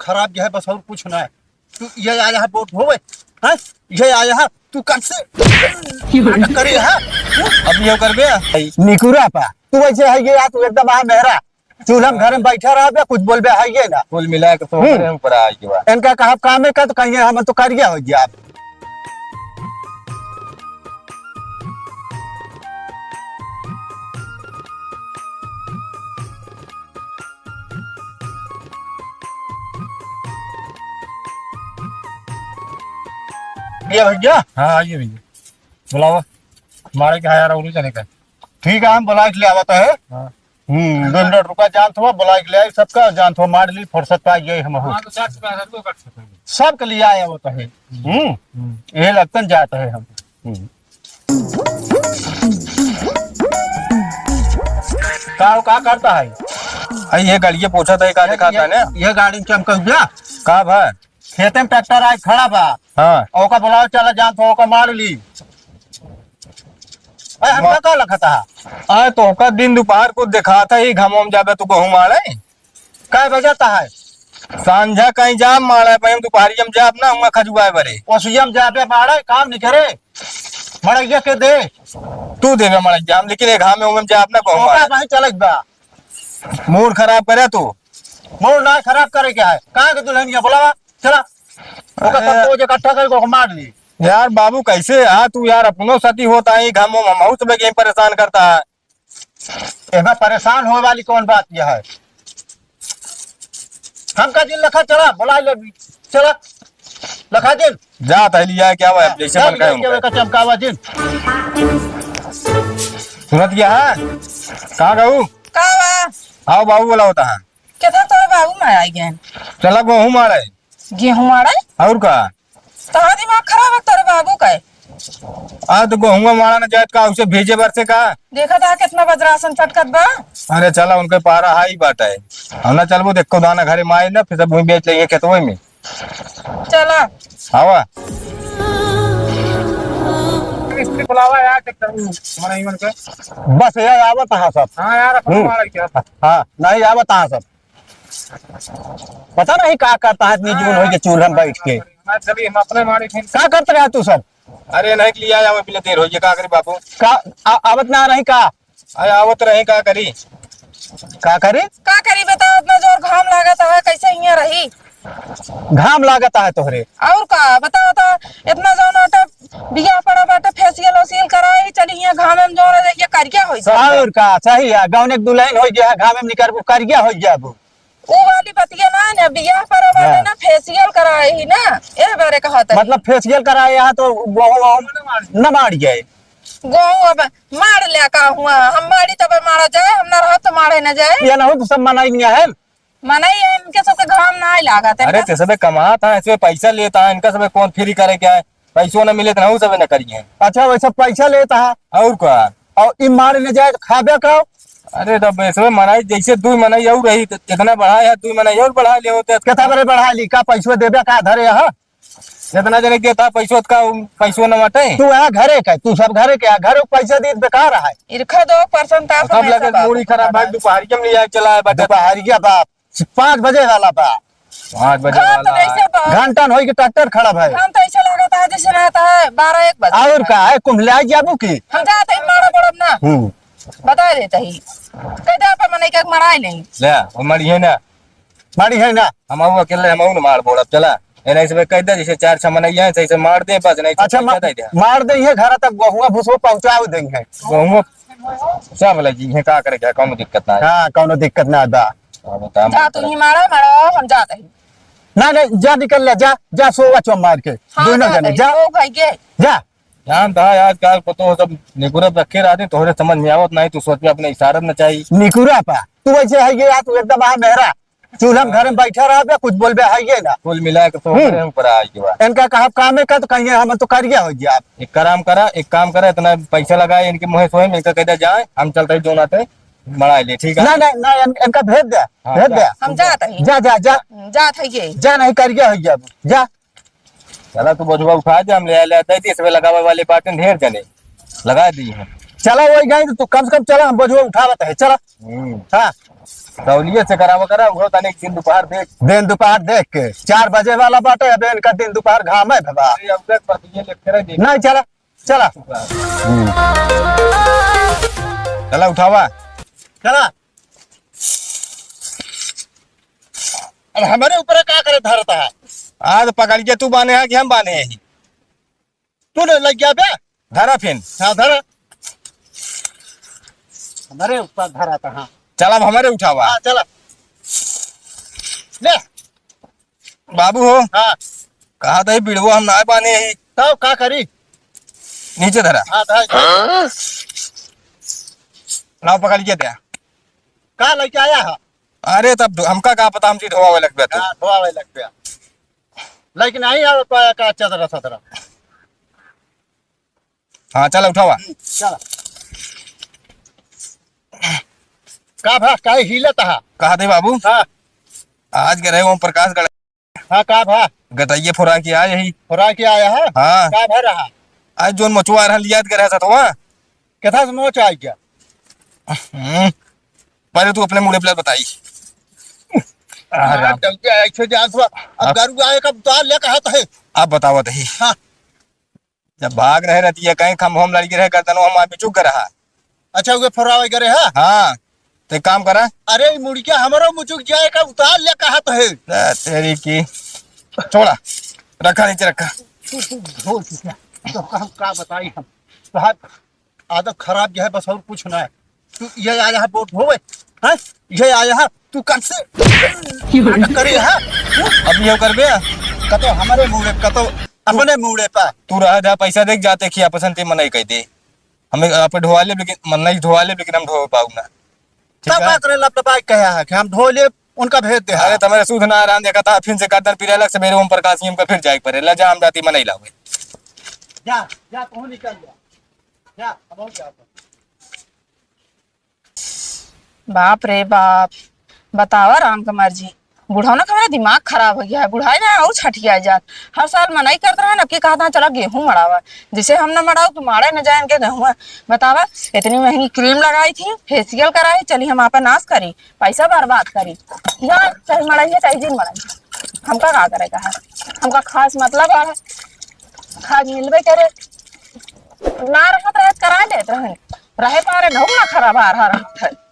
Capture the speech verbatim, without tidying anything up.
खराब गया है, बस और कुछ ना है। तू ये आया है वोट ढोवे, हैं? ये आया है, तू कब से नाटक करे है? अब ये करबे? निकुरा पा, तू वैसे है ये यार, तू एकदम आ मेहरा। चूल्हा में घर में बैठा रहबे, कुछ बोलबे है ये ना। कुल मिला के तो हम्म। हमरे ऊपर आ गया। इनका कहब काम है का तो कहिए हम तो करिया हो गया। ये भैया। हाँ, आइए भैया, बुलावा। मारे के है यार, और जने का। ठीक है, हम बुला के ले आवत है। हाँ। हम्म, दो मिनट रुका, जान थोड़ा बुला के ले आई सबका, जान थोड़ा मार ली, फुर्सत पा गई हम हो। हाँ, तो चार सौ पैंसठ को कर सकते हैं। सबके लिए आया होता है। हम्म। हम्म। ये लगतन जाता है हम। हम्म। का हो, का करता है? अरे, ये गाड़िया पोछा था, का दिखाता है ना? ये गाड़ी चमकौजा। का भा? खेते में ट्रैक्टर आज खड़ा बा। हाँ। ओका बुलाओ, चला जान तो ओका मार ली। अरे, हमका मा- का लखता है? अरे, तो ओका दिन दोपहर को दिखाता ही घामों में जाबे तू गहूं मारे। कै बजे ता है? सांझा कहीं जाब मारे, भाई हम दोपहरिया में जाब ना, हुआ खजुआए बरे। ओसिया में जाबे मारे, काम नहीं करे। मड़ैया के दे। तू देबे मड़ैया, हम लेकिन एक घाम में उमे में जाब ना गहूं ओका मारे। भाई चलत बा। मूड खराब करे तू। मूड ना खराब करे क्या है? कहाँ के दुल्हनिया बुलावा? चला। ओका अरे। सब रोज इकट्ठा करके ओका मार ली। यार बाबू, कैसे यार तू यार अपनो सती होता है, घामों में हमहू सब के परेशान करता है। एमे परेशान होए वाली कौन बात यह है? हमका जिन लखा चला, बुला ले। चला। लखा जिन। जा तहलिया क्या हुआ, हाँ, जैसे जा मन करे भैया, उनका। का चमकावा जिन। सुनत क्या है? कहाँ गऊ? का बा? आओ बाबू बोला होता है। केथा तोरे बाबू मार आई गए? चला गेहूं मारे। गेहूं मारे? और का? तोहार दिमाग खराब है तोरे बाबू का। आ तो गेहुआ मारा न जात का, उसे भेजे बर से का? देखा था कितना वज्रासन पटकत बा। अरे चला उनके पारा हाई बात है। हम ना चलबो, देखो दाना घरे माई ना, फिर सब वहीं बेच लेंगे खेतवे में। चला। आवा। मिस्त्री बुलावा यार, ट्रैक्टर में, हमारा ईवन का। बस यार, आवत हा सब। हाँ यार, अपना हम्म। मारा क्या? हाँ, नहीं, आवत हा सब। पता नहीं का करता है, इतनी जीवन होई के चूल्हा में बैठ के। हमारे जब ही हम अपने मारे थे। का करत रहा तू सब? अरे नहीं लिया जाओ, पहले देर होई, का करी बाबू? का आ-, आवत ना रही का? अरे आवत रही, का करी? का करी? का करी बताओ, इतना जोर घाम लागत है, कैसे हियां रही? घाम लागत है तोहरे? और का बताओ तो, इतना जौन आटा बियाह पड़ा बाटे, फेसियल ओसियल कराई, चली हियां घाम में जौन रही, ये करिया होई जाए। और का, सही है, गौने के दुल्हन होई गया, घाम में निकर करिया होई जाबू। ऊ वाली बतिया ना, ने बियाह पर बाटे हाँ। ना, फेसियल कराए ही ना, एह बारे कहत है। मतलब फेसियल कराए यहाँ तो गहूँ वहूँ न मार जाए। गहूँ अब मार ले का हुआ, हम मारी तब मारा जाए, हम ना रहो तो मारे न जाए। ये ना हो तो सब मनाई नहीं है। मनाई है, इनके सबसे घाम ना लागत है अरे इनका। ते सबे कमात है, इसमें पैसा लेता है, इनका सबे कौन फ्री करे क्या है? पैसों न मिले तो ना सबे न करिए। अच्छा, वैसे पैसा लेता है। और का? और ई मारे न जाए तो खाबे का? अरे तब इसमें मनाई जैसे दुई मनाई और रही, तो इतना बढ़ाया है, दुई मनाई और बढ़ा ले होते। कितना बड़े बढ़ा ली, का पैसवा देबे का धरे यहाँ? जितना जने के था पैसवा का, पैसवा न बाटे। तू यहाँ घरे का, तू सब घरे के, यहाँ घरे पैसा दी बेकार है। इरखा दो परसेंट आप सब हमेशा लगे बात मूड़ी खराब करता भाई, है। दोपहरिया में ले आए चला है बाटे। दोपहरिया बाप, पाँच बजे वाला बा। पाँच बजे घाम तो वाला। जैसे बा-, घंटन होई के ट्रैक्टर खड़ा भाई। घाम तो ऐसे लगता है जैसे रहता है बारह एक बजे। और का है, कुम्हला जाबू की? हम जाते ही मारा पड़ब ना। हम्म। बता देता ही। कह दे आप मने के मराई नहीं। ले, वो मरी है ना। मरी है ना। हम आऊ अकेले, हम आऊ ना मार बोलब, चला। ए नहीं से कह दे, जैसे चार छह मनई है, सही से मार दे, बस नहीं तो अच्छा, पैसा मा-, दे दे। मार दे, ये घर तक गहुआ भुसवा पहुँचाओ देंगे। गहुआ सब लगी है, का करे, क्या, कौनो दिक्कत ना है। हाँ, कौनो दिक्कत ना बा। अब तो हम जा, तू ही मारा, मारा, हम जाते ही। ना, नहीं, जा, निकल ले, जा, जा, सोवा चो मार के। हाँ, दोनों जाते जने, ही, जा। ओ भाई, ये। जा। जानत है, आजकल को तो सब निकुरत रखे रहते, तोहरे समझ में आवत नहीं, तू सोच में अपने इशारत न चाहिए। निकुरा पा, तू वैसे है ये, तू एकदम आ मेहरा, चूल्हा में घर में बैठा रहबे, कुछ बोलबे है ये ना। कुल मिला के तो हम्म। हमरे ऊपर आ गया। इनका कहब काम है का, तो कहिए हम तो करिया हो गया। एक काम करा, एक काम करा, इतना पैसा लगाए इनके मुँहे सोए में, इनका कह दे जाए, हम चलते ही जोनाते मड़ाई ले, ठीक है? ना, ना, ना, इन-, इनका भेज दे, हाँ, भेज जा। दे। हम जात ही। जा, जा, जा। हम्म, जात है ये। जा, नहीं करिया हो गया, जा। चला तू बोझवा उठा दे, हम ले, ले दे दे, इसमें लगावे वाले बाटन ढेर जने लगा दी हैं। चला वही गई तो तू कम से कम चला, हम बोझवा उठावत है, चला। हम्म। हाँ। तौलिए से करावा करा, उहो तनिक दिन दोपहर देख। दिन दोपहर देख के चार बजे वाला बाटे, अबे इनका दिन दोपहर घाम है बाबा। अरे, अब तक बतिये लेके रह दे। नहीं, चला, चला। हम्म। चला, उठावा। चला। अरे, हमरे ऊपर का करे धरता है? आज पकड़ के तू बांधे है कि हम बांधे हैं? तू ले लग गया बे? धरा फिन। हाँ, धरा। हमरे ऊपर धरा था, हाँ। चल, अब हमरे उठावा। हाँ, चला। ले। बाबू हो। हाँ। कहा था, ये बिड़वा हम ना बांधे ही। तब का करी? नीचे धरा। हाँ, धरा। लाओ, पकड़ के दे। का लेके आया है? अरे, तब धो-, हमका का पता, हम जी धोआवे लगबे तू। हाँ, धोआवे लगबे। लेकिन नहीं आवे पाया का चदरा सदरा। हाँ, चला उठावा। चला। का भा, काहे हिलत हा? कहा दे बाबू? हाँ। आज गए रहे ओम प्रकाश गढ़। हाँ, का भा? गटैये फोरा के आए ही। फोरा के आया है? हाँ। का भा रहा? आज जोन मचुआ रहल याद करे सतवा। केथा से मोच आइ गया? हम्म। पहले तू अपने मुड़े पे बताई। आ, हाँ, राम। डंके ऐसे जात हुआ। अब अब गरु आए का उतार ले कहा तो है। अब बतावत ही। हाँ। जब भाग रहे रहती है, कहीं खम्भों में लड़ के रहे, गर्दनों हम आदमी चुक रहा। अच्छा, उहे फोरावे करे है? हाँ, तो एक काम करा। अरे, ई मुड़िया हमरो मुचुक जाए का उतार ले कहा तो है। ए, तेरी की। छोड़ा, रखा नीचे रखा। तू, तू ढोल कितना? तो हम का बताई हम? साहब, आदत खराब यह है, बस और कुछ ना है। तू ये आया है वोट ढोवे, हैं? ये आया है, तू कब से नाटक करे है? अब ये करबे? कतो हमारे मुड़े, कतो अपने मुड़े पा। तू रहा जा, पैसा देख जाते खिया पसंद ते मनई कह दे। हमें आप ढोवा ले, लेकिन मनई ढोवा ले, लेकिन हम ढोवे पाऊ ना। ठीक तब है? का करे, लपटपाई कहा है कि हम ढो ले, उनका भेज दे। अरे, तुम्हारे सूद ना आराम देखा था, फिर से गर्दन पीरे लग, सवेरे ओम प्रकाश सिंह का फिर जाए पड़े। ला जा, हम जाती मनई लावे। जा, जा, तू निकल जा। जा, अब और क्या? बाप रे बाप, बतावा राम के मर्जी। बुढ़ौना का हमारा दिमाग खराब हो गया है, बुढ़ाई में और छठिया जात। हर साल मनई करत रहन, अब की कहत हैं, "चला गेहूं मड़ावा।" जिसे हम न मड़ाऊ तो माड़े न जाए इनके गेहूं। बतावा, इतनी महंगी क्रीम लगाई थी, फेशियल कराई, चली हम आपन नाश करी, पैसा बर्बाद करी। जा, चाहे मड़ाइए, चाहे जिन मड़ाइए, हमका का करे का है? हमका खास मतलब है, खास मिलबे करे, ना रहत रहत करा लेत रहन, रहे पारे न हुआ खराब आ रहा रहत है।